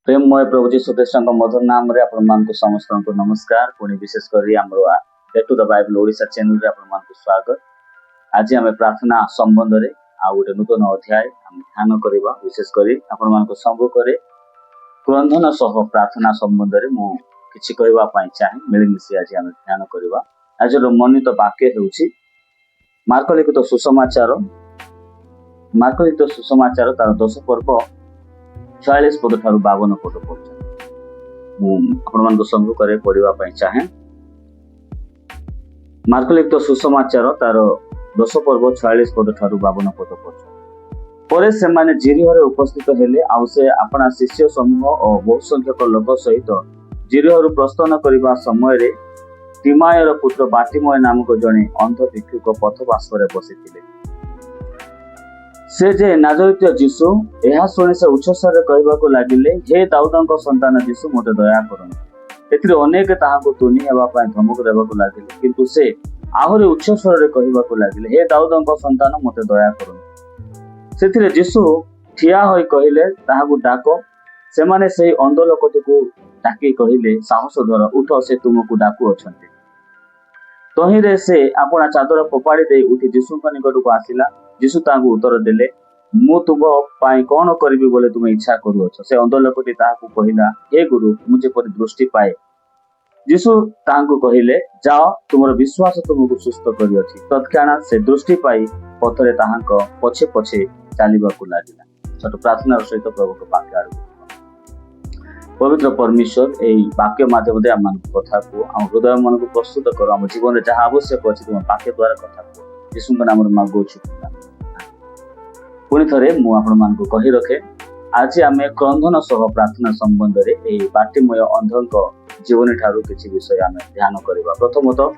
ପ୍ରେମମୟ ପ୍ରଭୁ ଯୀଶୁ ଖ୍ରୀଷ୍ଟଙ୍କ ମଧୁର ନାମରେ ଆପଣମାନଙ୍କୁ ସମସ୍ତଙ୍କୁ ନମସ୍କାର। ପୁଣି ବିଶେଷ କରି ଆମର back to the Bible Odisha ଚ୍ୟାନେଲରେ ଆପଣମାନଙ୍କୁ ସ୍ୱାଗତ। ଆଜି ଆମେ ପ୍ରାର୍ଥନା ସମ୍ବନ୍ଧରେ ଆଉ ଗୋଟେ ନୂତନ ଅଧ୍ୟାୟ ଆମେ ଧ୍ୟାନ କରିବା। ବିଶେଷ କରି ଆପଣମାନଙ୍କ ସମ୍ମୁଖରେ କ୍ରନ୍ଧନ ସହ ପ୍ରାର୍ଥନା ସମ୍ବନ୍ଧରେ ମୁଁ କିଛି କହିବା ପାଇଁ ଚାହେଁ। ମିଳିମିଶି ଆଜି ଆମେ ଧ୍ୟାନ କରିବା। ଆଜିର ମନୋନୀତ ବାକ୍ୟ ହେଉଛି ମାର୍କ ଲିଖିତ ସୁସମାଚାର, ମାର୍କ ଲିଖିତ ସୁସମାଚାର ତାର 10 ପର୍ବ, 46 ପଦ ଠାରୁ 52 ପଦ ପର୍ଯ୍ୟନ୍ତ ମୁଁ ଆପଣମାନଙ୍କ ସମ୍ମୁଖରେ ପଢିବା ପାଇଁ ଚାହେଁ। ମାର୍କ ଲିଖିତ ସୁସମାଚାର ତାର 10 ପର୍ବ, 46 ପଦ ଠାରୁ 52 ପଦ ପର୍ଯ୍ୟନ୍ତ। ପରେ ସେମାନେ ଜିରିହରେ ଉପସ୍ଥିତ ହେଲେ। ଆଉ ସେ ଆପଣା ଶିଷ୍ୟ ସମୂହ ଓ ବହୁ ସଂଖ୍ୟକ ଲୋକ ସହିତ ଜିରିହରୁ ପ୍ରସ୍ଥାନ କରିବା ସମୟରେ ତିମାୟର ପୁତ୍ର ବାଟିମୟ ନାମକ ଜଣେ ଅନ୍ଧ ଭିକ୍ଷୁକ ପଥ ପାର୍ଶ୍ୱରେ ବସିଥିଲେ। ସେ ଯେ ନାଜରିତୀୟ ଯୀଶୁ, ଏହା ଶୁଣି ସେ ଉଚ୍ଚସ୍ୱରରେ କହିବାକୁ ଲାଗିଲେ, "ହେ ଦାଉଦଙ୍କ ସନ୍ତାନ ଯୀଶୁ, ମୋତେ ଦୟା କରନ୍ତୁ।" ଏଥିରେ ଅନେକ ତାହାଙ୍କୁ ତୁନି ହେବା ପାଇଁ ଧମକ ଦେବାକୁ ଲାଗିଲେ। କିନ୍ତୁ ସେ ଆହୁରି ଉଚ୍ଚ ସ୍ୱରରେ କହିବାକୁ ଲାଗିଲେ, "ହେ ଦାଉଦଙ୍କ ସନ୍ତାନ, ମୋତେ ଦୟା କରନ୍ତୁ।" ସେଥିରେ ଯୀଶୁ ଠିଆ ହୋଇ କହିଲେ, "ତାହାକୁ ଡାକ।" ସେମାନେ ସେହି ଅନ୍ଧ ଲୋକଟିକୁ ଡାକି କହିଲେ, "ସାହସ ଧର, ଉଠ, ସେ ତୁମକୁ ଡାକୁଅଛନ୍ତି।" ତହିଁରେ ସେ ଆପଣା ଚାଦର ଫୋପାଡ଼ି ଦେଇ ଉଠି ଯୀଶୁଙ୍କ ନିକଟକୁ ଆସିଲା। ଯୀଶୁ ତାହାଙ୍କୁ ଉତ୍ତର ଦେଲେ, "ମୁଁ ତୁମ ପାଇଁ କଣ କରିବି ବୋଲି ତୁମେ ଇଚ୍ଛା କରୁଅଛ?" ସେ ଅନ୍ଧ ଲୋକଟି ତାହାକୁ କହିଲା, "ହେ ଗୁରୁ, ମୁଁ ଯେପରି ଦୃଷ୍ଟି ପାଏ।" ଯୀଶୁ ତାହାଙ୍କୁ କହିଲେ, "ଯାଅ, ତୁମର ବିଶ୍ୱାସ ତୁମକୁ ସୁସ୍ଥ କରିଅଛି।" ତତ୍କ୍ଷଣାତ୍ ସେ ଦୃଷ୍ଟି ପାଇ ପଥରେ ତାହାଙ୍କ ପଛେ ପଛେ ଚାଲିବାକୁ ଲାଗିଲା। ଛୋଟ ପ୍ରାର୍ଥନାର ସହିତ ପ୍ରଭୁଙ୍କ ବାକ୍ୟ ଆଡ଼କୁ ଯିବା। ପବିତ୍ର ପରମେଶ୍ୱର, ଏଇ ବାକ୍ୟ ମାଧ୍ୟମରେ ଆମମାନଙ୍କୁ କଥା କୁହ। ଆମ ହୃଦୟ ମନକୁ ପ୍ରସ୍ତୁତ କର। ଆମ ଜୀବନରେ ଯାହା ଆବଶ୍ୟକ ଅଛି, ତୁମ ବାକ୍ୟ ଦ୍ୱାରା କଥା କୁହ। ଯୀଶୁଙ୍କ ନାମରେ ମାଗୁଅଛୁ ପିତା। ପୁଣି ଥରେ ମୁଁ ଆପଣମାନଙ୍କୁ କହି ରଖେ, ଆଜି ଆମେ କ୍ରନ୍ଦନ ସହ ପ୍ରାର୍ଥନା ସମ୍ବନ୍ଧରେ ଏହି ବାଟିମୟ ଅନ୍ଧଙ୍କ ଜୀବନୀ ଠାରୁ କିଛି ବିଷୟ ଆମେ ଧ୍ୟାନ କରିବା। ପ୍ରଥମତଃ,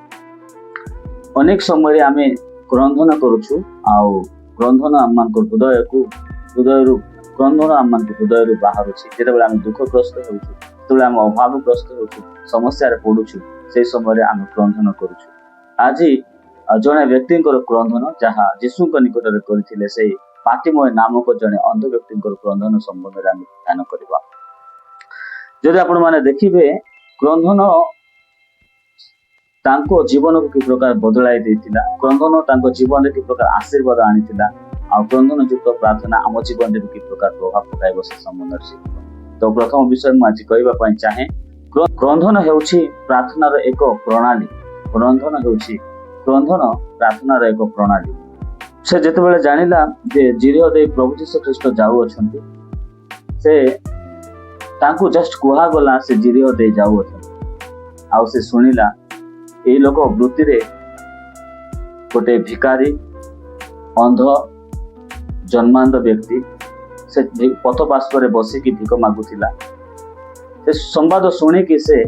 ଅନେକ ସମୟରେ ଆମେ କ୍ରନ୍ଦନ କରୁଛୁ ଆଉ କ୍ରନ୍ଦନ ଆମମାନଙ୍କ ହୃଦୟରୁ କ୍ରନ୍ଦନ ଆମମାନଙ୍କ ହୃଦୟରୁ ବାହାରୁଛି। ଯେତେବେଳେ ଆମେ ଦୁଃଖଗ୍ରସ୍ତ ହେଉଛୁ, ଯେତେବେଳେ ଆମେ ଅଭାବଗ୍ରସ୍ତ ହେଉଛୁ, ସମସ୍ୟାରେ ପଡୁଛୁ, ସେଇ ସମୟରେ ଆମେ କ୍ରନ୍ଦନ କରୁଛୁ। ଆଜି ଜଣେ ବ୍ୟକ୍ତିଙ୍କର କ୍ରନ୍ଦନ, ଯାହା ଯୀଶୁଙ୍କ ନିକଟରେ କରିଥିଲେ, ସେଇ ବାଟିମୟ ନାମକ ଜଣେ ଅନ୍ଧ ବ୍ୟକ୍ତିଙ୍କର କ୍ରନ୍ଦନ ସମ୍ବନ୍ଧରେ ଆମେ ଧ୍ୟାନ କରିବା। ଯଦି ଆପଣମାନେ ଦେଖିବେ, କ୍ରନ୍ଦନ ତାଙ୍କ ଜୀବନକୁ କି ପ୍ରକାର ବଦଳାଇ ଦେଇଥିଲା, କ୍ରନ୍ଦନ ତାଙ୍କ ଜୀବନରେ କି ପ୍ରକାର ଆଶୀର୍ବାଦ ଆଣିଥିଲା ଆଉ କ୍ରନ୍ଦନ ଯୁକ୍ତ ପ୍ରାର୍ଥନା ଆମ ଜୀବନରେ ବି କି ପ୍ରକାର ପ୍ରଭାବ ପକାଇବ, ସେ ସମ୍ବନ୍ଧରେ ଶିଖିବା। ତ ପ୍ରଥମ ବିଷୟ ମୁଁ ଆଜି କହିବା ପାଇଁ ଚାହେଁ, କ୍ରନ୍ଦନ ହେଉଛି ପ୍ରାର୍ଥନାର ଏକ ପ୍ରଣାଳୀ। କ୍ରନ୍ଦନ ପ୍ରାର୍ଥନାର ଏକ ପ୍ରଣାଳୀ। ସେ ଯେତେବେଳେ ଜାଣିଲା ଯେ ଜିରିହ ଦେଇ ପ୍ରଭୁ ଯୀଶୁ ଖ୍ରୀଷ୍ଟ ଯାଉଅଛନ୍ତି, ସେ ତାଙ୍କୁ ଜଷ୍ଟ କୁହାଗଲା ସେ ଜିରିହ ଦେଇ ଯାଉଅଛନ୍ତି। ଆଉ ସେ ଶୁଣିଲା, ଏଇ ଲୋକ ବୃତ୍ତିରେ ଗୋଟେ ଭିକାରୀ, ଅନ୍ଧ, ଜନ୍ମାନ୍ଧ ବ୍ୟକ୍ତି। ସେ ପଥ ପାର୍ଶ୍ୱରେ ବସିକି ଭିକ ମାଗୁଥିଲା। ସେ ସମ୍ବାଦ ଶୁଣିକି ସେ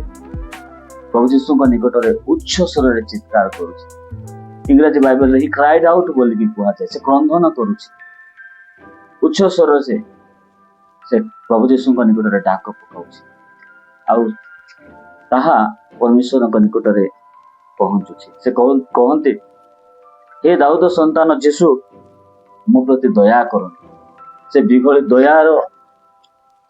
ପ୍ରଭୁ ଯୀଶୁଙ୍କ ନିକଟରେ ଉଚ୍ଚ ସ୍ୱରରେ ଚିତ୍କାର କରୁଛି। ଇଂରାଜୀ ବାଇବେଲରେ "He cried out" ବୋଲିକି କୁହାଯାଏ। ସେ କ୍ରନ୍ଦନ କରୁଛି ଉଚ୍ଚ ସ୍ୱରରେ। ସେ ସେ ପ୍ରଭୁ ଯୀଶୁଙ୍କ ନିକଟରେ ଡାକ ପକାଉଛି ଆଉ ତାହା ପରମେଶ୍ୱରଙ୍କ ନିକଟରେ ପହଞ୍ଚୁଛି। ସେ କହନ୍ତି, "ହେ ଦାଉଦ ସନ୍ତାନ ଯୀଶୁ, ମୋ ପ୍ରତି ଦୟା କରନ୍ତୁ।" ସେ ବିଗଳି ଦୟାର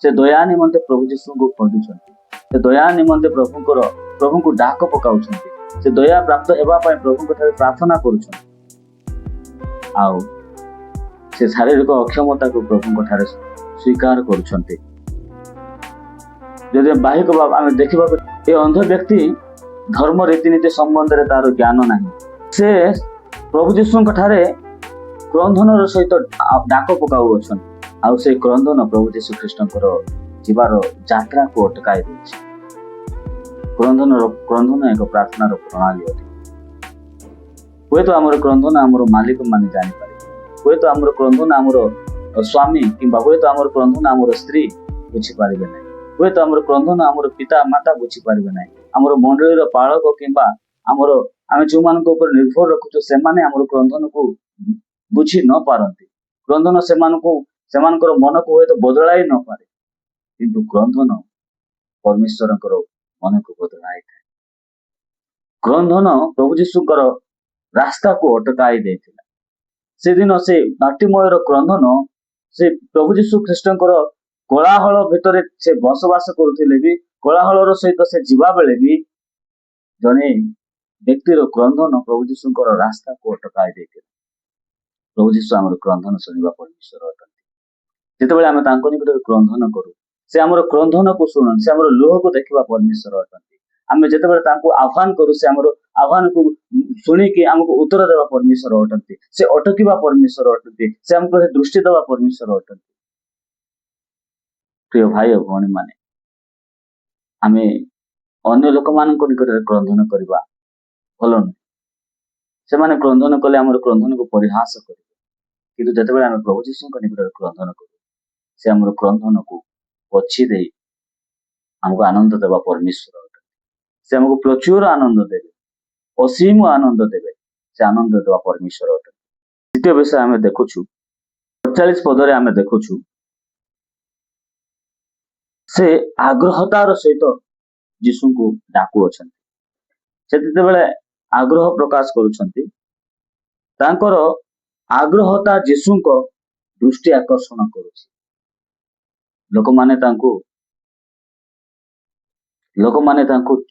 ସେ ଦୟା ନିମନ୍ତେ ପ୍ରଭୁ ଯୀଶୁଙ୍କୁ ଖୋଜୁଛନ୍ତି। ସେ ଦୟା ନିମନ୍ତେ ପ୍ରଭୁଙ୍କୁ ଡାକ ପକାଉଛନ୍ତି। ସେ ଦୟା ପ୍ରାପ୍ତ ହେବା ପାଇଁ ପ୍ରଭୁଙ୍କ ଠାରେ ପ୍ରାର୍ଥନା କରୁଛନ୍ତି ଆଉ ସେ ଶାରୀରିକ ଅକ୍ଷମତାକୁ ପ୍ରଭୁଙ୍କ ଠାରେ ସ୍ୱୀକାର କରୁଛନ୍ତି। ଯଦି ବାହ୍ୟିକ ଭାବେ ଆମେ ଦେଖିବାକୁ, ଏ ଅନ୍ଧ ବ୍ୟକ୍ତି ଧର୍ମ ରୀତିନୀତି ସମ୍ବନ୍ଧରେ ତାର ଜ୍ଞାନ ନାହିଁ। ସେ ପ୍ରଭୁ ଯୀଶୁଙ୍କ ଠାରେ କ୍ରନ୍ଦନର ସହିତ ଡାକ ପକାଉଅଛନ୍ତି ଆଉ ସେଇ କ୍ରନ୍ଦନ ପ୍ରଭୁ ଯୀଶୁ ଖ୍ରୀଷ୍ଟଙ୍କର ଯିବାର ଯାତ୍ରାକୁ ଅଟକାଇ ଦେଇଛି। କ୍ରନ୍ଦନ ଏକ ପ୍ରାର୍ଥନାର ପ୍ରଣାଳୀ ଅଟେ। ହୁଏତ ଆମର କ୍ରନ୍ଦନ ଆମର ମାଲିକ ମାନେ ଜାଣିପାରିବେ, ହୁଏତ ଆମର କ୍ରନ୍ଦନ ଆମର ସ୍ୱାମୀ କିମ୍ବା ହୁଏତ ଆମର କ୍ରନ୍ଦନ ଆମର ସ୍ତ୍ରୀ ବୁଝିପାରିବେ ନାହିଁ, ହୁଏତ ଆମର କ୍ରନ୍ଦନ ଆମର ପିତା ମାତା ବୁଝିପାରିବେ ନାହିଁ, ଆମର ମଣ୍ଡଳୀର ପାଳକ କିମ୍ବା ଆମେ ଯେଉଁମାନଙ୍କ ଉପରେ ନିର୍ଭର ରଖୁଛୁ, ସେମାନେ ଆମର କ୍ରନ୍ଦନକୁ ବୁଝି ନ ପାରନ୍ତି। କ୍ରନ୍ଦନ ସେମାନଙ୍କର ମନକୁ ହୁଏତ ବଦଳାଇ ନ ପାରେ। କିନ୍ତୁ କ୍ରନ୍ଦନ ପରମେଶ୍ୱରଙ୍କର ମନକୁ ବଦଳାଇଥାଏ। କ୍ରନ୍ଦନ ପ୍ରଭୁ ଯୀଶୁଙ୍କର ରାସ୍ତାକୁ ଅଟକାଇ ଦେଇଥିଲା। ସେଦିନ ସେ ବାଟିମୟର କ୍ରନ୍ଦନ ସେ ପ୍ରଭୁ ଯୀଶୁ ଖ୍ରୀଷ୍ଟଙ୍କର କୋଳାହଳ ଭିତରେ ସେ ବସବାସ କରୁଥିଲେ ବି, କୋଳାହଳର ସହିତ ସେ ଯିବା ବେଳେ ବି ଜଣେ ବ୍ୟକ୍ତିର କ୍ରନ୍ଦନ ପ୍ରଭୁ ଯୀଶୁଙ୍କର ରାସ୍ତାକୁ ଅଟକାଇ ଦେଇଥିଲେ। ପ୍ରଭୁ ଯୀଶୁ ଆମର କ୍ରନ୍ଦନ ଶୁଣିବା ପରମେଶ୍ୱର ଅଟନ୍ତି। ଯେତେବେଳେ ଆମେ ତାଙ୍କ ନିକଟରେ କ୍ରନ୍ଦନ କରୁ, ସେ ଆମର କ୍ରନ୍ଦନକୁ ଶୁଣନ୍ତି। ସେ ଆମର ଲୁହକୁ ଦେଖିବା ପରମେଶ୍ୱର ଅଟନ୍ତି। ଆମେ ଯେତେବେଳେ ତାଙ୍କୁ ଆହ୍ୱାନ କରୁ, ସେ ଆମର ଆହ୍ୱାନକୁ ଶୁଣିକି ଆମକୁ ଉତ୍ତର ଦେବା ପରମେଶ୍ୱର ଅଟନ୍ତି। ସେ ଅଟକିବା ପରମେଶ୍ୱର ଅଟନ୍ତି। ସେ ଆମକୁ ଦୃଷ୍ଟି ଦେବା ପରମେଶ୍ୱର ଅଟନ୍ତି। ପ୍ରିୟ ଭାଇ ଓ ଭଉଣୀ ମାନେ, ଆମେ ଅନ୍ୟ ଲୋକମାନଙ୍କ ନିକଟରେ କ୍ରନ୍ଦନ କରିବା ଭଲ ନୁହେଁ। ସେମାନେ କ୍ରନ୍ଦନ କଲେ ଆମର କ୍ରନ୍ଦନକୁ ପରିହାସ କରିବେ। କିନ୍ତୁ ଯେତେବେଳେ ଆମେ ପ୍ରଭୁ ଯୀଶୁଙ୍କ ନିକଟରେ କ୍ରନ୍ଦନ କରୁ, ସେ ଆମର କ୍ରନ୍ଦନକୁ ପୋଛି ଦେଇ ଆମକୁ ଆନନ୍ଦ ଦେବା ପରମେଶ୍ୱର ଅଟନ୍ତି। ସେ ଆମକୁ ପ୍ରଚୁର ଆନନ୍ଦ ଦେବେ, ଅସୀମ ଆନନ୍ଦ ଦେବେ। ସେ ଆନନ୍ଦ ଦେବା ପରମେଶ୍ୱର ଅଟନ୍ତି। ଦ୍ୱିତୀୟ ବିଷୟ ଆମେ ଦେଖୁଛୁ, 48 ପଦରେ ଆମେ ଦେଖୁଛୁ, ସେ ଆଗ୍ରହତାର ସହିତ ଯୀଶୁଙ୍କୁ ଡାକୁଅଛନ୍ତି। ସେ ଯେତେବେଳେ ଆଗ୍ରହ ପ୍ରକାଶ କରୁଛନ୍ତି, ତାଙ୍କର ଆଗ୍ରହତା ଯୀଶୁଙ୍କ ଦୃଷ୍ଟି ଆକର୍ଷଣ କରୁଛି। ଲୋକମାନେ ତାଙ୍କୁ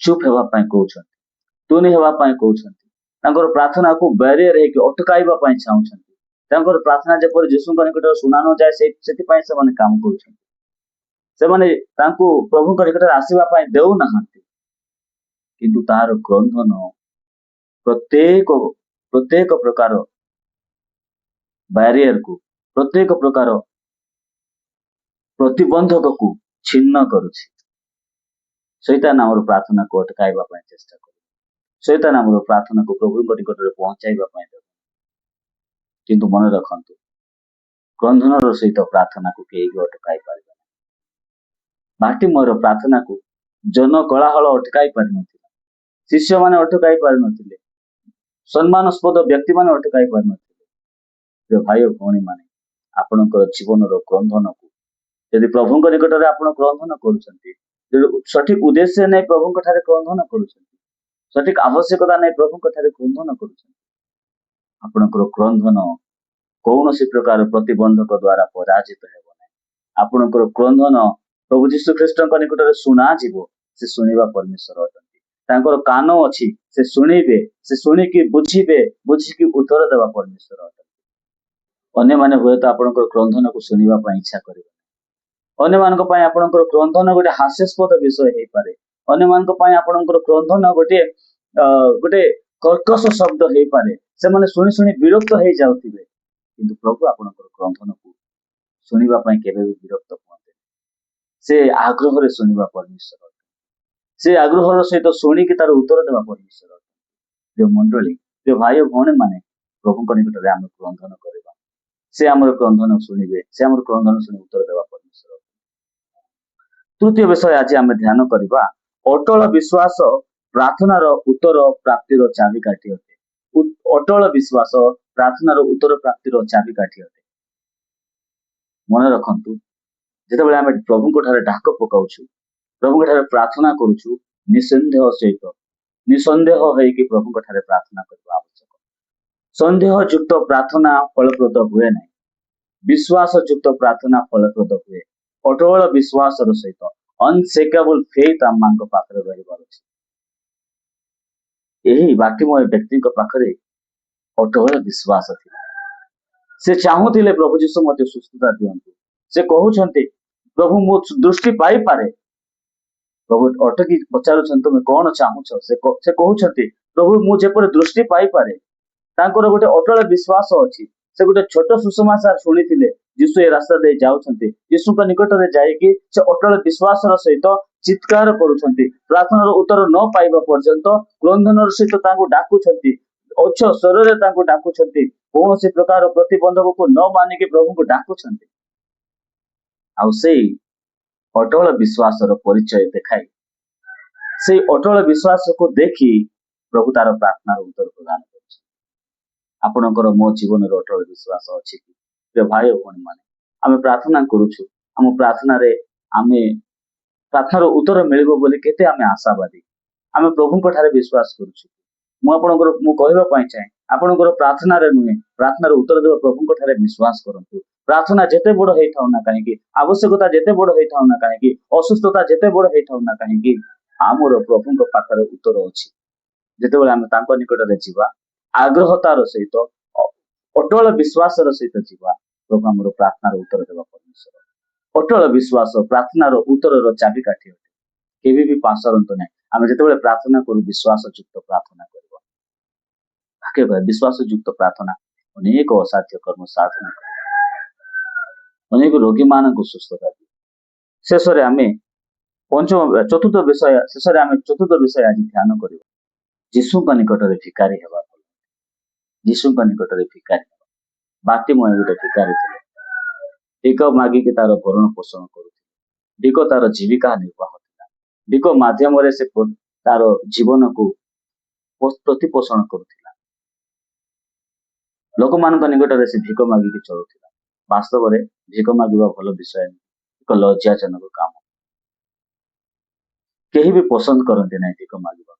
ଚୁପ୍ ହେବା ପାଇଁ କହୁଛନ୍ତି, ତୁନି ହେବା ପାଇଁ କହୁଛନ୍ତି, ତାଙ୍କର ପ୍ରାର୍ଥନାକୁ ବ୍ୟାରିୟର ହେଇକି ଅଟକାଇବା ପାଇଁ ଚାହୁଁଛନ୍ତି। ତାଙ୍କର ପ୍ରାର୍ଥନା ଯେପରି ଯୀଶୁଙ୍କ ନିକଟରେ ଶୁଣା ନ ଯାଏ, ସେଥିପାଇଁ ସେମାନେ କାମ କରୁଛନ୍ତି। ସେମାନେ ତାଙ୍କୁ ପ୍ରଭୁଙ୍କ ନିକଟରେ ଆସିବା ପାଇଁ ଦେଉନାହାନ୍ତି। କିନ୍ତୁ ତାହାର କ୍ରନ୍ଦନ ପ୍ରତ୍ୟେକ ପ୍ରକାର ବ୍ୟାରିୟରକୁ, ପ୍ରତ୍ୟେକ ପ୍ରକାର ପ୍ରତିବନ୍ଧକକୁ ଛିନ୍ନ କରୁଛି। ଶୈତାନ ଆମର ପ୍ରାର୍ଥନାକୁ ଅଟକାଇବା ପାଇଁ ଚେଷ୍ଟା କରେ। ଶୈତାନ ଆମର ପ୍ରାର୍ଥନାକୁ ପ୍ରଭୁଙ୍କ ନିକଟରେ ପହଞ୍ଚାଇବା ପାଇଁ ଦେବ। କିନ୍ତୁ ମନେ ରଖନ୍ତୁ, କ୍ରନ୍ଦନର ସହିତ ପ୍ରାର୍ଥନାକୁ କେହି ବି ଅଟକାଇ ପାରିବେ ନାହିଁ। ବାର୍ତ୍ତିମୟର ପ୍ରାର୍ଥନାକୁ ଜନ କୋଳାହଳ ଅଟକାଇ ପାରିନଥିଲା, ଶିଷ୍ୟମାନେ ଅଟକାଇ ପାରିନଥିଲେ, ସମ୍ମାନସ୍ପଦ ବ୍ୟକ୍ତିମାନେ ଅଟକାଇ ପାରିନଥିଲେ। ପ୍ରିୟ ଭାଇ ଓ ଭଉଣୀମାନେ, ଆପଣଙ୍କର ଜୀବନର କ୍ରନ୍ଦନକୁ ଯଦି ପ୍ରଭୁଙ୍କ ନିକଟରେ ଆପଣ କ୍ରନ୍ଦନ କରୁଛନ୍ତି, ଯଦି ସଠିକ ଉଦ୍ଦେଶ୍ୟ ନେଇ ପ୍ରଭୁଙ୍କ ଠାରେ କ୍ରନ୍ଦନ କରୁଛନ୍ତି, ସଠିକ ଆବଶ୍ୟକତା ନେଇ ପ୍ରଭୁଙ୍କ ଠାରେ କ୍ରନ୍ଦନ କରୁଛନ୍ତି, ଆପଣଙ୍କର କ୍ରନ୍ଦନ କୌଣସି ପ୍ରକାର ପ୍ରତିବନ୍ଧକ ଦ୍ୱାରା ପରାଜିତ ହେବ ନାହିଁ। ଆପଣଙ୍କର କ୍ରନ୍ଦନ ପ୍ରଭୁ ଯୀଶୁ ଖ୍ରୀଷ୍ଟଙ୍କ ନିକଟରେ ଶୁଣାଯିବ। ସେ ଶୁଣିବା ପରମେଶ୍ୱର ଅଟନ୍ତି। ତାଙ୍କର କାନ ଅଛି, ସେ ଶୁଣିବେ। ସେ ଶୁଣିକି ବୁଝିବେ, ବୁଝିକି ଉତ୍ତର ଦେବା ପରମେଶ୍ୱର ଅଟନ୍ତି। ଅନ୍ୟମାନେ ହୁଏତ ଆପଣଙ୍କର କ୍ରନ୍ଦନକୁ ଶୁଣିବା ପାଇଁ ଇଚ୍ଛା କରିବେ। ଅନ୍ୟମାନଙ୍କ ପାଇଁ ଆପଣଙ୍କର କ୍ରନ୍ଦନ ଗୋଟେ ହାସ୍ୟାସ୍ପଦ ବିଷୟ ହେଇପାରେ। ଅନ୍ୟମାନଙ୍କ ପାଇଁ ଆପଣଙ୍କର କ୍ରନ୍ଦନ ଗୋଟେ କର୍କଶ ଶବ୍ଦ ହେଇପାରେ। ସେମାନେ ଶୁଣି ଶୁଣି ବିରକ୍ତ ହେଇଯାଉଥିବେ। କିନ୍ତୁ ପ୍ରଭୁ ଆପଣଙ୍କର କ୍ରନ୍ଦନକୁ ଶୁଣିବା ପାଇଁ କେବେ ବି ବିରକ୍ତ ହୁଅନ୍ତି। ସେ ଆଗ୍ରହରେ ଶୁଣିବା ପରମେଶ୍ୱର ଅଟନ୍ତି। ସେ ଆଗ୍ରହର ସହିତ ଶୁଣିକି ତାର ଉତ୍ତର ଦେବା ପରମେଶ୍ୱର ଅଟନ୍ତି। ପ୍ରିୟ ମଣ୍ଡଳୀ, ପ୍ରିୟ ଭାଇ ଓ ଭଉଣୀ ମାନେ, ପ୍ରଭୁଙ୍କ ନିକଟରେ ଆମେ କ୍ରନ୍ଦନ କରିବା। ସେ ଆମର କ୍ରନ୍ଦନ ଶୁଣିବେ। ସେ ଆମର କ୍ରନ୍ଦନ ଶୁଣି ଉତ୍ତର ଦେବା ପରମେଶ୍ୱର ଅଟନ୍ତି। ତୃତୀୟ ବିଷୟ ଆଜି ଆମେ ଧ୍ୟାନ କରିବା, ଅଟଳ ବିଶ୍ୱାସ ପ୍ରାର୍ଥନାର ଉତ୍ତର ପ୍ରାପ୍ତିର ଚାବିକାଠି ଅଟେ। ଅଟଳ ବିଶ୍ୱାସ ପ୍ରାର୍ଥନାର ଉତ୍ତର ପ୍ରାପ୍ତିର ଚାବିକାଠି ଅଟେ। ମନେ ରଖନ୍ତୁ, ଯେତେବେଳେ ଆମେ ପ୍ରଭୁଙ୍କ ଠାରେ ଡାକ ପକାଉଛୁ, ପ୍ରଭୁଙ୍କ ଠାରେ ପ୍ରାର୍ଥନା କରୁଛୁ, ନିଃସନ୍ଦେହ ସହିତ, ନିଃସନ୍ଦେହ ହେଇକି ପ୍ରଭୁଙ୍କ ଠାରେ ପ୍ରାର୍ଥନା କରିବା ଆବଶ୍ୟକ। ସନ୍ଦେହ ଯୁକ୍ତ ପ୍ରାର୍ଥନା ଫଳପ୍ରଦ ହୁଏ ନାହିଁ। ବିଶ୍ୱାସ ଯୁକ୍ତ ପ୍ରାର୍ଥନା ଫଳପ୍ରଦ ହୁଏ। ଅଟଳ ବିଶ୍ୱାସର ସହିତ, ଅନସେକେବଲ ଫେଥ୍ ଆମମାନଙ୍କ ପାଖରେ ରହିବାର ଅଛି। ଏହି ବାର୍ତ୍ତିମୟ ବ୍ୟକ୍ତିଙ୍କ ପାଖରେ ଅଟଳ ବିଶ୍ୱାସ ଥିଲା। ସେ ଚାହୁଁଥିଲେ, ପ୍ରଭୁ ଯୀଶୁ ମତେ ସୁସ୍ଥତା ଦିଅନ୍ତୁ। ସେ କହୁଛନ୍ତି, ପ୍ରଭୁ, ମୁଁ ଦୃଷ୍ଟି ପାଇପାରେ। ପ୍ରଭୁ ଅଟକି ପଚାରୁଛନ୍ତି, ତୁମେ କଣ ଚାହୁଁଛ? ସେ କହୁଛନ୍ତି, ପ୍ରଭୁ, ମୁଁ ଯେପରି ଦୃଷ୍ଟି ପାଇପାରେ। ତାଙ୍କର ଗୋଟେ ଅଟଳ ବିଶ୍ୱାସ ଅଛି। ସେ ଗୋଟେ ଛୋଟ ସୁସମାଚାର ଶୁଣିଥିଲେ, ଯୀଶୁ ଏ ରାସ୍ତା ଦେଇ ଯାଉଛନ୍ତି। ଯୀଶୁଙ୍କ ନିକଟରେ ଯାଇକି ସେ ଅଟଳ ବିଶ୍ୱାସର ସହିତ ଚିତ୍କାର କରୁଛନ୍ତି। ପ୍ରାର୍ଥନାର ଉତ୍ତର ନ ପାଇବା ପର୍ଯ୍ୟନ୍ତ କ୍ରନ୍ଦନର ସହିତ ତାଙ୍କୁ ଡାକୁଛନ୍ତି, ଉଚ୍ଚ ସ୍ୱରରେ ତାଙ୍କୁ ଡାକୁଛନ୍ତି। କୌଣସି ପ୍ରକାର ପ୍ରତିବନ୍ଧକକୁ ନ ମାନିକି ପ୍ରଭୁଙ୍କୁ ଡାକୁଛନ୍ତି। ଆଉ ସେଇ ଅଟଳ ବିଶ୍ୱାସର ପରିଚୟ ଦେଖାଇ, ସେଇ ଅଟଳ ବିଶ୍ୱାସକୁ ଦେଖି ପ୍ରଭୁ ତାର ପ୍ରାର୍ଥନାର ଉତ୍ତର ପ୍ରଦାନ କରୁଛନ୍ତି। ଆପଣଙ୍କର ମୋ ଜୀବନରେ ଅଟଳ ବିଶ୍ୱାସ ଅଛି କି? ପ୍ରିୟ ଭାଇ ଓ ଭଉଣୀ ମାନେ, ଆମେ ପ୍ରାର୍ଥନା କରୁଛୁ। ଆମ ପ୍ରାର୍ଥନାରେ ଆମେ ପ୍ରାର୍ଥନାର ଉତ୍ତର ମିଳିବ ବୋଲି କେତେ ଆମେ ଆଶାବାଦୀ? ଆମେ ପ୍ରଭୁଙ୍କ ଠାରେ ବିଶ୍ୱାସ କରୁଛୁ? ମୁଁ କହିବା ପାଇଁ ଚାହେଁ, ଆପଣଙ୍କର ପ୍ରାର୍ଥନାରେ ନୁହେଁ, ପ୍ରାର୍ଥନାର ଉତ୍ତର ଦେବା ପ୍ରଭୁଙ୍କ ଠାରେ ବିଶ୍ୱାସ କରନ୍ତୁ। ପ୍ରାର୍ଥନା ଯେତେ ବଡ ହେଇଥାଉ ନା କାହିଁକି, ଆବଶ୍ୟକତା ଯେତେ ବଡ ହେଇଥାଉ ନା କାହିଁକି, ଅସୁସ୍ଥତା ଯେତେ ବଡ ହେଇଥାଉ ନା କାହିଁକି, ଆମର ପ୍ରଭୁଙ୍କ ପାଖରେ ଉତ୍ତର ଅଛି। ଯେତେବେଳେ ଆମେ ତାଙ୍କ ନିକଟରେ ଯିବା, ଆଗ୍ରହତାର ସହିତ, ଅଟଳ ବିଶ୍ୱାସର ସହିତ ଯିବା, ପ୍ରଭୁ ଆମର ପ୍ରାର୍ଥନାର ଉତ୍ତର ଦେବା ପରମେଶ୍ୱର। ଅଟଳ ବିଶ୍ୱାସ ପ୍ରାର୍ଥନାର ଉତ୍ତରର ଚାବିକାଠି ଅଟେ। କେବେ ବି ପାସରନ୍ତୁ ନାହିଁ। ଆମେ ଯେତେବେଳେ ପ୍ରାର୍ଥନା କରୁ, ବିଶ୍ୱାସ ଯୁକ୍ତ ପ୍ରାର୍ଥନା କରିବା। ବାକ୍ୟ କହେ, ବିଶ୍ୱାସ ଯୁକ୍ତ ପ୍ରାର୍ଥନା ଅନେକ ଅସାଧ୍ୟ କର୍ମ ସାଧନ କରେ, ଅନେକ ରୋଗୀମାନଙ୍କୁ ସୁସ୍ଥତା ଦିଏ। ଶେଷରେ ଆମେ ପଞ୍ଚମ ଚତୁର୍ଥ ବିଷୟ ଶେଷରେ ଆମେ ଚତୁର୍ଥ ବିଷୟ ଆଜି ଧ୍ୟାନ କରିବା। ଯୀଶୁଙ୍କ ନିକଟରେ ଭିକାରୀ ହେବା ଭଲ। ଯୀଶୁଙ୍କ ନିକଟରେ ଭିକାରୀ ହେବା। ବାର୍ତ୍ତିମୟ ଗୋଟେ ଭିକାରୀ ଥିଲେ। ଭିକ ମାଗିକି ତାର ଭରଣ ପୋଷଣ କରୁଥିଲେ। ଭିକ ତାର ଜୀବିକା ନିର୍ବାହ ଥିଲା। ଭିକ ମାଧ୍ୟମରେ ସେ ତାର ଜୀବନକୁ ପ୍ରତିପୋଷଣ କରୁଥିଲା। ଲୋକମାନଙ୍କ ନିକଟରେ ସେ ଭିକ ମାଗିକି ଚଳୁଥିଲା। ବାସ୍ତବରେ ଭିକ ମାଗିବା ଭଲ ବିଷୟ ନୁହେଁ, ଏକ ଲଜ୍ଜାଜନକ କାମ। କେହି ବି ପସନ୍ଦ କରନ୍ତି ନାହିଁ ଭିକ ମାଗିବା।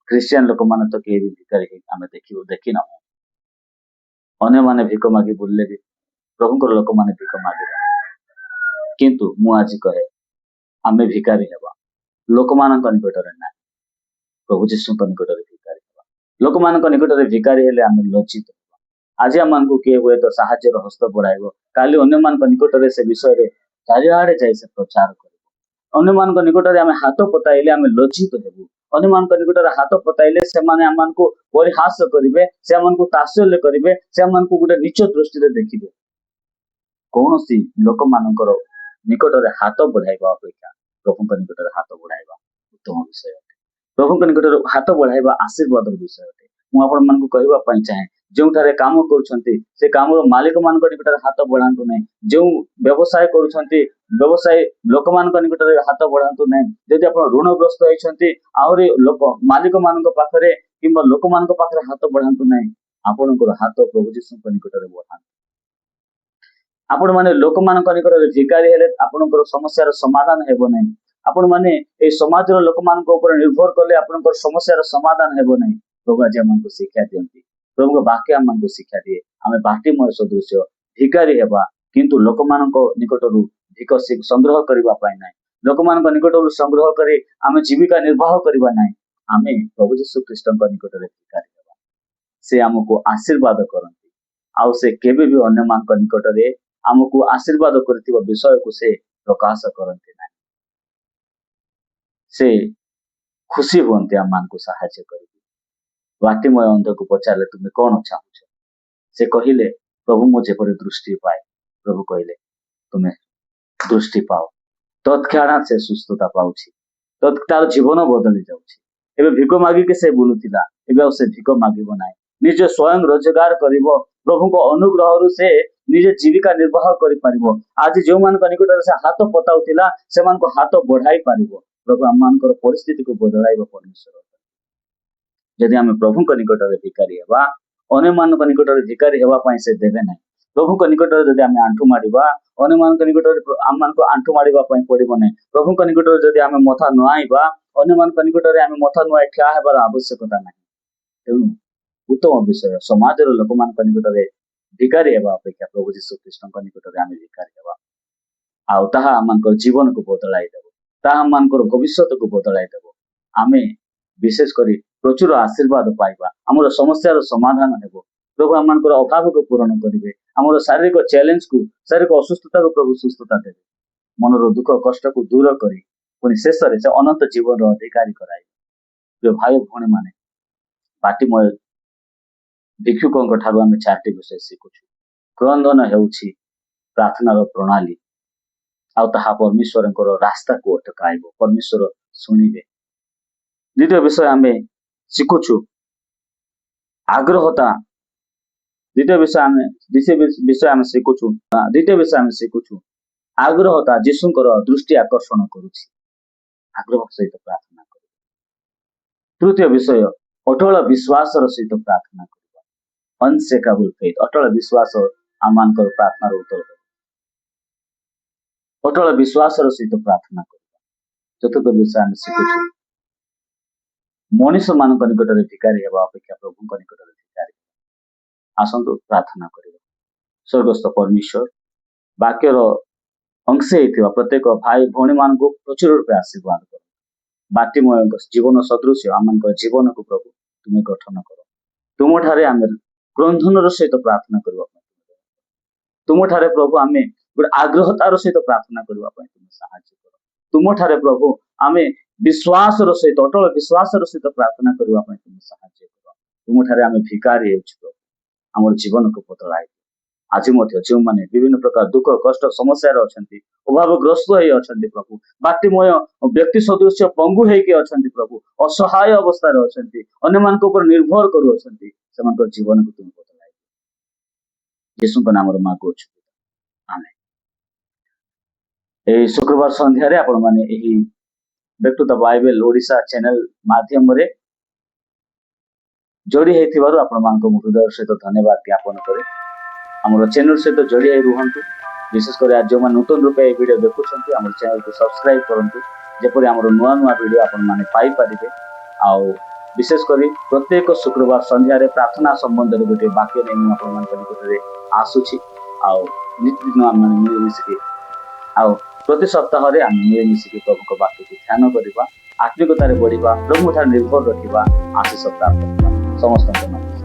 ଖ୍ରୀଷ୍ଟିଆନ ଲୋକମାନେ ତ କେହି ବି ଭିକାରୀ ହେଇ ଆମେ ଦେଖିନାହୁଁ। ଅନ୍ୟମାନେ ଭିକ ମାଗି ବୁଲିଲେ ବି ପ୍ରଭୁଙ୍କର ଲୋକମାନେ ଭିକ ମାଗିବେ ନାହିଁ। କିନ୍ତୁ ମୁଁ ଆଜି କହେ, ଆମେ ଭିକାରୀ ହେବା, ଲୋକମାନଙ୍କ ନିକଟରେ ନାହିଁ, ପ୍ରଭୁ ଯୀଶୁଙ୍କ ନିକଟରେ ଭିକାରୀ ହେବା। ଲୋକମାନଙ୍କ ନିକଟରେ ଭିକାରୀ ହେଲେ ଆମେ ଲଜ୍ଜିତ ହେବା। ଆଜି ଆମମାନଙ୍କୁ କିଏ ହୁଏତ ସାହାଯ୍ୟର ହସ୍ତ ବଢାଇବ, କାଲି ଅନ୍ୟମାନଙ୍କ ନିକଟରେ ସେ ବିଷୟରେ ଚାରିଆଡେ ଯାଇ ସେ ପ୍ରଚାର କରିବ। ଅନ୍ୟମାନଙ୍କ ନିକଟରେ ଆମେ ହାତ ପତାଇଲେ ଆମେ ଲଜ୍ଜିତ ହେବୁ। ଅନ୍ୟମାନଙ୍କ ନିକଟରେ ହାତ ପତାଇଲେ ସେମାନେ ଆମମାନଙ୍କୁ ପରିହାସ କରିବେ, ସେ ଆମମାନଙ୍କୁ ତାତ୍ସଲ୍ୟ କରିବେ, ସେ ଆମମାନଙ୍କୁ ଗୋଟେ ନୀଚ ଦୃଷ୍ଟିରେ ଦେଖିବେ। କୌଣସି ଲୋକମାନଙ୍କର ନିକଟରେ ହାତ ବଢାଇବା ଅପେକ୍ଷା ପ୍ରଭୁଙ୍କ ନିକଟରେ ହାତ ବଢାଇବା ଉତ୍ତମ ବିଷୟ ଅଟେ। ପ୍ରଭୁଙ୍କ ନିକଟରେ ହାତ ବଢାଇବା ଆଶୀର୍ବାଦର ବିଷୟ ଅଟେ। ମୁଁ ଆପଣମାନଙ୍କୁ କହିବା ପାଇଁ ଚାହେଁ, ଯେଉଁଠାରେ କାମ କରୁଛନ୍ତି, ସେ କାମର ମାଲିକ ମାନଙ୍କ ନିକଟରେ ହାତ ବଢାନ୍ତୁ ନାହିଁ। ଯେଉଁ ବ୍ୟବସାୟ କରୁଛନ୍ତି, ବ୍ୟବସାୟୀ ଲୋକମାନଙ୍କ ନିକଟରେ ହାତ ବଢାନ୍ତୁ ନାହିଁ। ଯଦି ଆପଣ ଋଣଗ୍ରସ୍ତ ହେଇଛନ୍ତି, ଆହୁରି ଲୋକ ମାଲିକ ମାନଙ୍କ ପାଖରେ କିମ୍ବା ଲୋକମାନଙ୍କ ପାଖରେ ହାତ ବଢାନ୍ତୁ ନାହିଁ। ଆପଣଙ୍କର ହାତ ପ୍ରଭୁ ଯୀଶୁଙ୍କ ନିକଟରେ ବଢାନ୍ତୁ। ଆପଣମାନେ ଲୋକମାନଙ୍କ ନିକଟରେ ଭିକାରୀ ହେଲେ ଆପଣଙ୍କର ସମସ୍ୟାର ସମାଧାନ ହେବ ନାହିଁ। ଆପଣମାନେ ଏଇ ସମାଜର ଲୋକମାନଙ୍କ ଉପରେ ନିର୍ଭର କଲେ ଆପଣଙ୍କର ସମସ୍ୟାର ସମାଧାନ ହେବ ନାହିଁ। ପ୍ରଭୁ ଆଜି ଆମମାନଙ୍କୁ ଶିକ୍ଷା ଦିଅନ୍ତି। ପ୍ରଭୁଙ୍କ ବାକ୍ୟ ଆମମାନଙ୍କୁ ଶିକ୍ଷା ଦିଏ, ଆମେ ବାର୍ତ୍ତିମୟ ସଦୃଶ୍ୟ ଭିକାରୀ ହେବା, କିନ୍ତୁ ଲୋକମାନଙ୍କ ନିକଟରୁ ଭିକ ସଂଗ୍ରହ କରିବା ପାଇଁ ନାହିଁ। ଲୋକମାନଙ୍କ ନିକଟରୁ ସଂଗ୍ରହ କରି ଆମେ ଜୀବିକା ନିର୍ବାହ କରିବା ନାହିଁ। ଆମେ ପ୍ରଭୁ ଯୀଶୁ ଖ୍ରୀଷ୍ଟଙ୍କ ନିକଟରେ ଭିକାରୀ ହେବା। ସେ ଆମକୁ ଆଶୀର୍ବାଦ କରନ୍ତି, ଆଉ ସେ କେବେ ବି ଅନ୍ୟମାନଙ୍କ ନିକଟରେ ଆମକୁ ଆଶୀର୍ବାଦ କରିଥିବା ବିଷୟକୁ ସେ ପ୍ରକାଶ କରନ୍ତି ନାହିଁ। ସେ ଖୁସି ହୁଅନ୍ତି ଆମମାନଙ୍କୁ ସାହାଯ୍ୟ କରିକି। ବାର୍ତ୍ତିମୟ ଅନ୍ଧକୁ ପଚାରିଲେ, "ତୁମେ କଣ ଚାହୁଁଛ?" ସେ କହିଲେ, "ପ୍ରଭୁ, ମୁଁ ଯେପରି ଦୃଷ୍ଟି ପାଏ।" ପ୍ରଭୁ କହିଲେ, "ତୁମେ ଦୃଷ୍ଟି ପାଅ।" ତତ୍କ୍ଷଣାତ୍ ସେ ସୁସ୍ଥତା ପାଉଛି। ତାର ଜୀବନ ବଦଳି ଯାଉଛି। ଏବେ ଭିକ ମାଗିକି ସେ ବୁଲୁଥିଲା, ଏବେ ଆଉ ସେ ଭିକ ମାଗିବ ନାହିଁ। ନିଜେ ସ୍ୱୟଂ ରୋଜଗାର କରିବ। ପ୍ରଭୁଙ୍କ ଅନୁଗ୍ରହରୁ ସେ ନିଜେ ଜୀବିକା ନିର୍ବାହ କରିପାରିବ। ଆଜି ଯେଉଁମାନଙ୍କ ନିକଟରେ ସେ ହାତ ପତାଉଥିଲା, ସେମାନଙ୍କୁ ହାତ ବଢାଇ ପାରିବ। ପ୍ରଭୁ ଆମମାନଙ୍କର ପରିସ୍ଥିତିକୁ ବଦଳାଇବ ପରମେଶ୍ୱର, ଯଦି ଆମେ ପ୍ରଭୁଙ୍କ ନିକଟରେ ଭିକାରୀ ହେବା। ଅନ୍ୟମାନଙ୍କ ନିକଟରେ ଭିକାରୀ ହେବା ପାଇଁ ସେ ଦେବେ ନାହିଁ। ପ୍ରଭୁଙ୍କ ନିକଟରେ ଯଦି ଆମେ ଆଣ୍ଠୁ ମାଡ଼ିବା, ଅନ୍ୟମାନଙ୍କ ନିକଟରେ ଆମମାନଙ୍କୁ ଆଣ୍ଠୁ ମାଡ଼ିବା ପାଇଁ ପଡିବ ନାହିଁ। ପ୍ରଭୁଙ୍କ ନିକଟରେ ଯଦି ଆମେ ମଥା ନୁଆଁଇବା, ଅନ୍ୟମାନଙ୍କ ନିକଟରେ ଆମେ ମଥା ନୁଆଁଇ ଠିଆ ହେବାର ଆବଶ୍ୟକତା ନାହିଁ। ତେଣୁ ଉତ୍ତମ ବିଷୟ, ସମାଜର ଲୋକମାନଙ୍କ ନିକଟରେ ଭିକାରୀ ହେବା ଅପେକ୍ଷା ପ୍ରଭୁ ଯୀଶୁ ଖ୍ରୀଷ୍ଟଙ୍କ ନିକଟରେ ଆମେ ଭିକାରୀ ହେବା, ଆଉ ତାହା ଆମମାନଙ୍କର ଜୀବନକୁ ବଦଳାଇ ଦେବ। ତାହା ଆମମାନଙ୍କର ଭବିଷ୍ୟତକୁ ବଦଳାଇ ଦେବ। ଆମେ ବିଶେଷ କରି ପ୍ରଚୁର ଆଶୀର୍ବାଦ ପାଇବା। ଆମର ସମସ୍ୟାର ସମାଧାନ ହେବ। ପ୍ରଭୁ ଆମମାନଙ୍କର ଅଭାବକୁ ପୂରଣ କରିବେ। ଆମର ଶାରୀରିକ ଚ୍ୟାଲେଞ୍ଜକୁ, ଶାରୀରିକ ଅସୁସ୍ଥତାକୁ ପ୍ରଭୁ ସୁସ୍ଥତା ଦେବେ। ମନର ଦୁଃଖ କଷ୍ଟକୁ ଦୂର କରି ପୁଣି ଶେଷରେ ସେ ଅନନ୍ତ ଜୀବନର ଅଧିକାରୀ କରାଇବେ। ପ୍ରିୟ ଭାଇ ଭଉଣୀମାନେ, ବାର୍ତ୍ତିମୟ ଭିକ୍ଷୁକଙ୍କ ଠାରୁ ଆମେ ଚାରିଟି ବିଷୟ ଶିଖୁଛୁ। କ୍ରନ୍ଦନ ହେଉଛି ପ୍ରାର୍ଥନାର ପ୍ରଣାଳୀ, ଆଉ ତାହା ପରମେଶ୍ୱରଙ୍କର ରାସ୍ତାକୁ ଅଟକାଇବ। ପରମେଶ୍ୱର ଶୁଣିବେ। ଦ୍ୱିତୀୟ ବିଷୟ ଆମେ ଶିଖୁଛୁ ଆଗ୍ରହତା। ଦ୍ୱିତୀୟ ବିଷୟ ଆମେ ଶିଖୁଛୁ, ଆଗ୍ରହତା ଯୀଶୁଙ୍କର ଦୃଷ୍ଟି ଆକର୍ଷଣ କରୁଛି। ଆଗ୍ରହ ସହିତ ପ୍ରାର୍ଥନା କରିବା। ତୃତୀୟ ବିଷୟ, ଅଟଳ ବିଶ୍ୱାସର ସହିତ ପ୍ରାର୍ଥନା କରିବା। ଅନସେକାବୁଲ ଫେଥ୍। ଅଟଳ ବିଶ୍ୱାସ ଆମମାନଙ୍କର ପ୍ରାର୍ଥନାର ଉତ୍ତର ଦେବ। ଅଟଳ ବିଶ୍ୱାସର ସହିତ ପ୍ରାର୍ଥନା କରିବା। ଚତୁର୍ଥ ବିଷୟ ଆମେ ଶିଖୁଛୁ, ମଣିଷ ମାନଙ୍କ ନିକଟରେ ଭିକାରୀ ହେବା ଅପେକ୍ଷା ପ୍ରଭୁଙ୍କ ନିକଟରେ ଭିକାରୀ ହେବା। ଆସନ୍ତୁ ପ୍ରାର୍ଥନା କରିବା। ସ୍ୱର୍ଗସ୍ଥ ପରମେଶ୍ୱର ବାକ୍ୟର ଅଂଶ ହେଇଥିବା ପ୍ରତ୍ୟେକ ଭାଇ ଭଉଣୀମାନଙ୍କୁ ପ୍ରଚୁର ରୂପେ ଆଶୀର୍ବାଦ କର। ବାର୍ତ୍ତିମୟଙ୍କ ଜୀବନ ସଦୃଶ୍ୟ ଆମମାନଙ୍କ ଜୀବନକୁ ପ୍ରଭୁ ତୁମେ ଗଠନ କର। ତୁମଠାରେ ଆମେ କ୍ରନ୍ଦନର ସହିତ ପ୍ରାର୍ଥନା କରିବା ପାଇଁ, ତୁମଠାରେ ପ୍ରଭୁ ଆମେ ଗୋଟେ ଆଗ୍ରହତାର ସହିତ ପ୍ରାର୍ଥନା କରିବା ପାଇଁ ତୁମେ ସାହାଯ୍ୟ କର। ତୁମଠାରେ ପ୍ରଭୁ ଆମେ ବିଶ୍ୱାସର ସହିତ, ଅଟଳ ବିଶ୍ୱାସର ସହିତ ପ୍ରାର୍ଥନା କରିବା ପାଇଁ ତୁମେ ସାହାଯ୍ୟ କର। ତୁମଠାରେ ଆମେ ଭିକାରୀ ହେଉଛୁ ପ୍ରଭୁ, ଆମର ଜୀବନକୁ ବଦଳାଇ ଦିଅ। ଆଜି ମଧ୍ୟ ଯେଉଁମାନେ ବିଭିନ୍ନ ପ୍ରକାର ଦୁଃଖ କଷ୍ଟ ସମସ୍ୟାରେ ଅଛନ୍ତି, ଅଭାବଗ୍ରସ୍ତ ହେଇ ଅଛନ୍ତି ପ୍ରଭୁ, ବାର୍ତ୍ତିମୟ ବ୍ୟକ୍ତି ସଦୃଶ୍ୟ ପଙ୍ଗୁ ହେଇକି ଅଛନ୍ତି ପ୍ରଭୁ, ଅସହାୟ ଅବସ୍ଥାରେ ଅଛନ୍ତି, ଅନ୍ୟମାନଙ୍କ ଉପରେ ନିର୍ଭର କରୁଅଛନ୍ତି, ସେମାନଙ୍କର ଜୀବନକୁ ତୁମେ ବଦଳାଇ ଦିଅ। ଯୀଶୁଙ୍କ ନାମରେ ମାଗୁଅଛୁ, ଆମେନ୍। ଏହି ଶୁକ୍ରବାର ସନ୍ଧ୍ୟାରେ ଆପଣମାନେ ଏହି back to the Bible Odisha channel ମାଧ୍ୟମରେ ଯୋଡ଼ି ହେଇଥିବାରୁ ଆପଣମାନଙ୍କୁ ମୁଁ ହୃଦୟ ସହିତ ଧନ୍ୟବାଦ ଜ୍ଞାପନ କରେ। ଆମର ଚ୍ୟାନେଲ ସହିତ ଯୋଡ଼ି ହେଇ ରୁହନ୍ତୁ। ବିଶେଷ କରି ଆଜି ଯେଉଁମାନେ ନୂତନ ରୂପେ ଏହି ଭିଡ଼ିଓ ଦେଖୁଛନ୍ତି, ଆମର ଚ୍ୟାନେଲକୁ ସବସ୍କ୍ରାଇବ କରନ୍ତୁ, ଯେପରି ଆମର ନୂଆ ନୂଆ ଭିଡ଼ିଓ ଆପଣମାନେ ପାଇପାରିବେ। ଆଉ ବିଶେଷ କରି ପ୍ରତ୍ୟେକ ଶୁକ୍ରବାର ସନ୍ଧ୍ୟାରେ ପ୍ରାର୍ଥନା ସମ୍ବନ୍ଧରେ ଗୋଟିଏ ବାକ୍ୟ ନେଇ ମୁଁ ଆପଣମାନଙ୍କ ନିକଟରେ ଆସୁଛି। ଆଉ ନିତିଦିନ ଆମେମାନେ ମିଳିମିଶିକି ଆଉ ପ୍ରତି ସପ୍ତାହରେ ଆମେ ମିଳିମିଶିକି ପ୍ରଭୁଙ୍କ ବାକ୍ୟକୁ ଧ୍ୟାନ କରିବା, ଆତ୍ମିକତାରେ ବଢ଼ିବା, ପ୍ରଭୁଙ୍କଠାରେ ନିର୍ଭର ରଖିବା, ଆଶିଷ ପ୍ରାପ୍ତ କରିବା। ସମସ୍ତଙ୍କ ନମସ୍କାର।